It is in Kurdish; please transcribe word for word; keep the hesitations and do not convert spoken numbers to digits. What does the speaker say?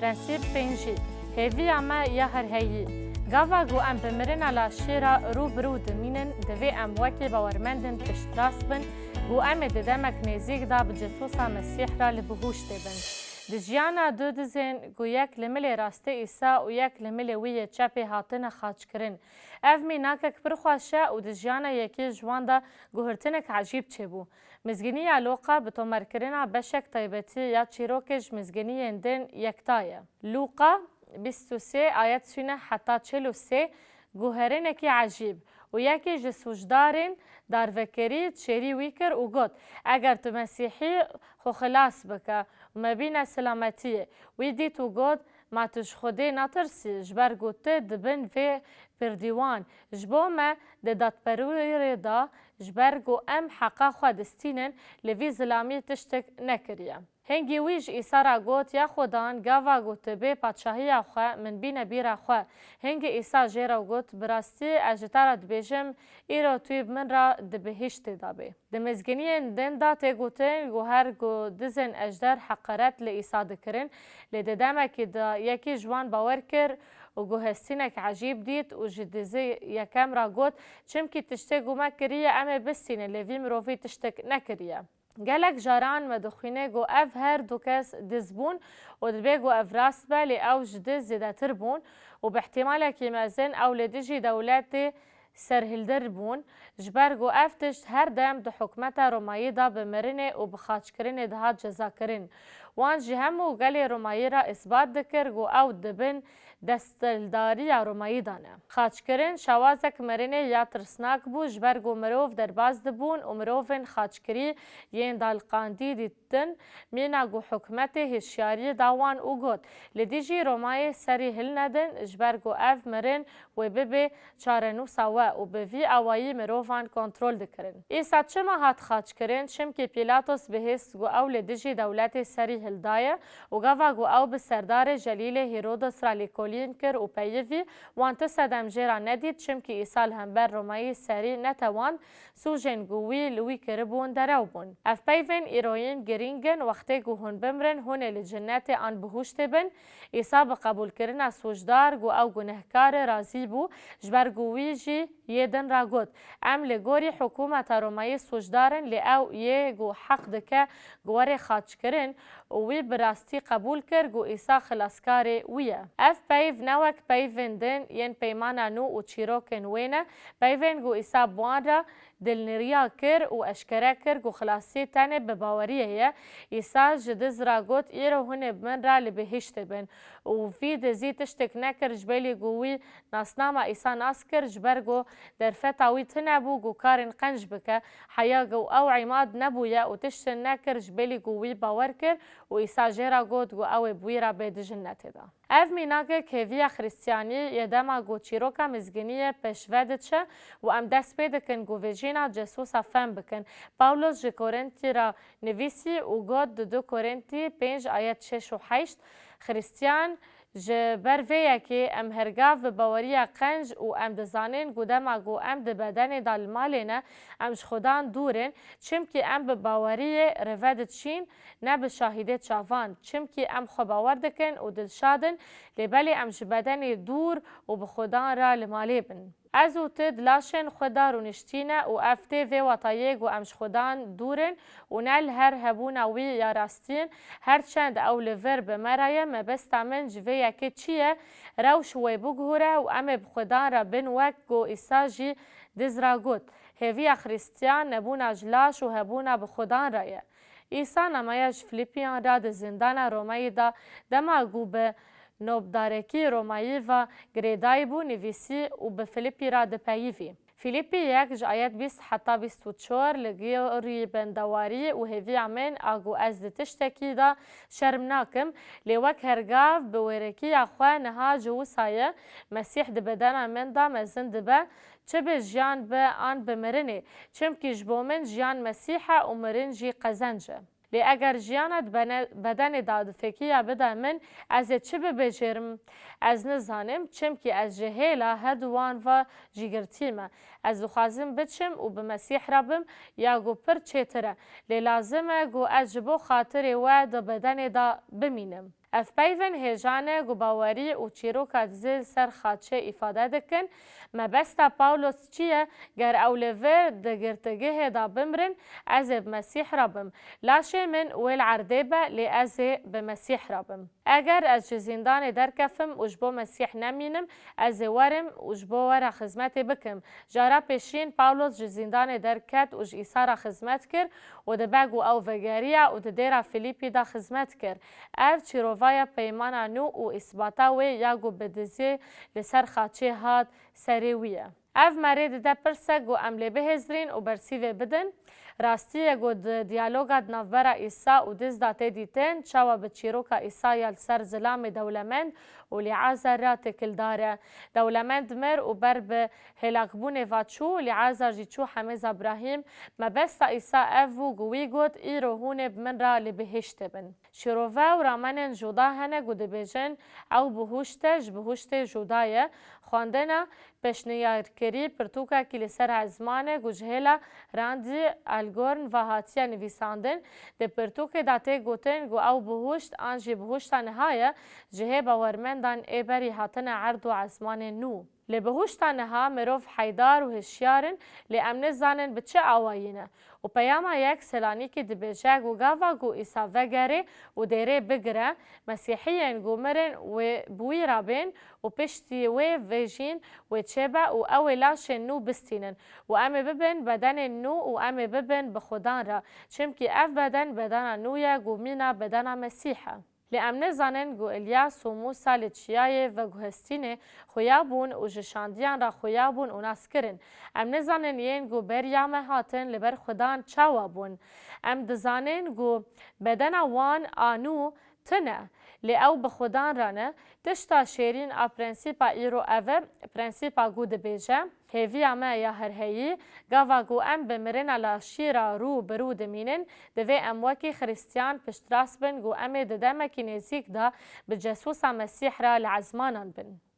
Prensîp pêncî, hêviya me ya herheyî. Gava ku em bi mirina laşê re rû bi rû dimînin, divê em wekî bawermendin piştrast bin ku em ê di demek nêzîk de bi cisûsa Mesîh re li bihuştê bin. Di jiyana du dizên ku yek li milê rastê Îsa û yek li milê wî yê çepê hatine xaçkirin. Ev mînakek pir xweş e û di jiyana yekê ji wan de guhirtinek ecîb çêbû. Mizgîniya Lûqa bi tomarkirina beşek taybetî ya çîrokê ji mizgîniyên din yekta ye. Lûqa bîst û sê ayet sî û neh heta çil û sê, guherînekî ecîb û yekî ji sûcdarên darvekirî çêrî wî kir û got, Eger tu Mesîhî, xwe xilas bike û me bîne silametiyê. Wî dît û got, Ma tu ji Xwedê natirsî, ji ber ku tu di bin vê pirdîwan ji bo me di dadperwerê de, ji ber ku em heqa xwe distînin, li vî zilamî tiştek nekiriye. Hingî wî ji Îsa re got, Ya Xudan, gava ku tu bê padşahiya xwe, min bîne bîra xwe. Hingî Îsa jê re got, Bi rastî ez ji te re dibêjim, îro tu yê bi min re di bihiştê de bê. Di mizgîniyên din de tê gotin ku her ku dizên ejder heqaret li Îsa dikirin, lê di demekî de yekî ji wan bawer kir û guhestînek ecîb dît û ji dizê yekem re got, Çimkî tiştê ku me kiriye, em ê bistînin, lê vî mirovî tiştek nekiriye. Gelek caran me dixwîne ku ev her du kes diz bûn û dibê ku ev rast be, lê ew ji diz zêdetir bûn û bi ihtimalekî mezin ew li dijî dewletê serhildir bûn, ji ber ku ev tişt her dem di hikûmeta Romayî de bi mirinê û bi xaçkirinê dihat cezakirin. Wan ji hemû gelê Romayî re îsbat dikir ku ew di bin desthildariya Romayî de ne. Xaçkirin şewazek mirinê ya tirsnak bû, ji ber ku mirov derbas dibûn û mirovên xaçkirî yên daliqandî dît din, mîna ku hikûmetê hişyariyê da wan û got, Li dijî Romayê serî hilnedin, ji ber ku ev mirin wê bibe çarenûsa we û bi vî awayî mirovan kontrol dikirin. Îsa çima hat xaçkirin? Çimkî Pîlatos bihîst ku ew li dijî dewletê serî hildaye û gava ku ew bi serdarê celîlê Hîrodos re lêkolîn kir û peyivî, wan ti sedem jê re nedît, çimkî Îsa li hember Romayî serî netewand, sûcên ku wî li wî kiribûn derew bûn. Ev peyvên îroyîn girîng in, wextê ku hûn bimrin, hûn ê li cinnetê an bihuştê bin. Îsa bi qebûlkirina sûcdar ku ew gunehkar e razî bû, ji ber ku wî jî yê din re got, Em li gorî hikûmeta Romayî sûcdar in, lê ew yê ku heq dike ku were xaçkirin û wî bi rastî qebûl kir ku Îsa xilaskarê wî ye. Ev peyv ne wek peyvên din yên Peymana Nû û çîrokên wê ne, peyvên ku Îsa bi wan re dilniriya kir û eşkere kir ku xilasî tenê bi baweriyê ye. Îsa ji diz re got, Îro hûn ê bi min re li bihiştê bin. Û vî dizî tiştek nekir, ji belî ku wî nasnama Îsa nas kir, ji ber ku derfeta wî tune bû ku karên qenc bike. Heya ku ew îmad nebûye û tiştin nekir, ji belî ku wî bawer kir û Îsa jê re got ku ew ê bi wî re bê di jinnetê de. Ev mînakek hêviya Xristiyanî ye, dema ku çîroka mizgîniyê pêşve diçe û em dest pê dikin ku vê jîna cesûsa fehm bikin. Pawlos ji Korintî re nivîsî û got di du Korintî pênc ayet şeş û heşt, Xristiyan, ji ber vê yekê em hergav bi baweriya qenc û em dizanin ku dema ku em di bedenê de li malê ne, em ji Xudan dûr in, çimkî em bi baweriyê rive diçîn, ne bi şahîdê çavan, çimkî em xwe bawer dikin û dilşad in, lê belê em ji bedenê dûr û bi Xudan re li malê bin. Ez û tu di laşên xwe de rûniştî ne û ev tê vê watayê ku em ji Xudan dûr in û ne li her hebûna wî ya rastî in. Her çend ew li vir bi me re ye, mebesta min ji vê yekê çi ye? Rewş wê biguhere û em ê bi Xudan re bin wek ku Îsa jî diz re got. Hêviya Xristiyan nebûna ji laş û hebûna bi Xudan re ye. Îsa nameya ji Filîpiyan re di zindana Romayî de dema ku bi nobdarekî Romayî ve girêdayî bû nivîsî û bi Filîpî re dipeyivî. Filîpî yek ji ayet bîst heta bîst û çar, Li gorî bendewarî û hêviya min a ku ez di tiştekî de şerm nakim, lê wek hergav bi wêrekiya xwe niha ji wisa ye, Mesîh di bedena min de mezin dibe, çi bi jiyan be an bi mirinê, çimkî ji bo min jiyan Mesîh e û mirin jî qezenc e. Lê eger jiyana di bene-, bedenê de difêkiya bide min, ez ê çi bibêjêrim? Ez nizanim, çimkî ez ji hêla herdu wan ve jî girtî me. Ez dixwazim biçim û bi Mesîh re bim, ya ku pir çêtir e. Lê lazim e ku ez ji bo xatirê we di bedenê de bimînim. Ev peyvên hêja ne ku bawerî û çîroka dizê li ser xaçê îfade dikin. Mebesta Pawlos çi ye? Ger ew li vir di girtîgehê de bimrin, ez ê bi Mesîh re bim. Laşê min wê li erdê be, lê ez ê bi Mesîh re bim. Eger ez ji zîndanê derkefim û ji bo Mesîh nemînim, ez ê werim û ji bo we re xizmetê bikim. Cara pêşîn Pawlos ji zîndanê derket û ji Îsa re xizmet kir û dibe ku ew vegeriya û di dêra Filîpî de xizmet kir. Ev çîrovaya peymana nû û îsbata wê ya ku bi dizê li ser xaçê hat serê wî ye. Ev me rê dide pirsek ku em lê bihêzirîn û bersîvê bidin. Rastî ye ku di diyaloga di navbera Îsa û diz de tê dîtin, çawa bi çîroka Îsa ya li ser zilamê dewlemend û Lîazar re têkildar e. Dewlemend mir û ber bi hêlakbûnê ve çû, Lîazar jî çû hemêza Brahîm. Mebesta Îsa ev bû ku wî got, Îro hûn ê bi min re li bihiştê bin. Şîrove û ramenên cuda hene ku dibêjin, ew bihuşt e, ji bihuştê cuda ye. Xwendina pêşniyarkirî pirtûkekî li ser ezmanê ku ji hêla Randi Algorn ve hatiye nivîsandin. Di pirtûkê de tê gotin ku ew bihuşt an jî bihuşta niha ye, ji hê bawermendan ê berî hatine erd û ezmanên nû. Lê bihuşta niha mirov heydar û hişyar in, lê em nizanin bi çi awayî ne. Û peyama yek Selanikî dibêje ku gava ku Îsa vegerê û dêrê bigire, Mesîhiyên ku mirin wê bi wî re bên û piştî wê vejîn wê çêbe û ew ê laşên nû bistînin û em ê bibin bedenên nû û em ê bibin bi Xudan re, çimkî ev beden bedena nû ye ku mîna bedena Mesîh e. Lê em nizanin ku Îlyas û Mûsa li çiyayê veguhestînê xuya bûn û ji şandiyan re xuya bûn û nas kirin. Em nizanin yên ku beriya me hatin li ber Xudan çawa bûn. Em dizanin ku bedena wan a nû tune, lê ew bi Xudan re ne. Tişta şêrîn a prensîpa îro ev e, prensîpa ku dibêje, Hêviya me ya herheyî, gava ku em bi mirina laşî re rû bi rû dimînin, divê em wekî Xiristiyan piştrast bin ku em ê di demekî nêzîk de bi cesûsa Mesîh re li ezmanan bin.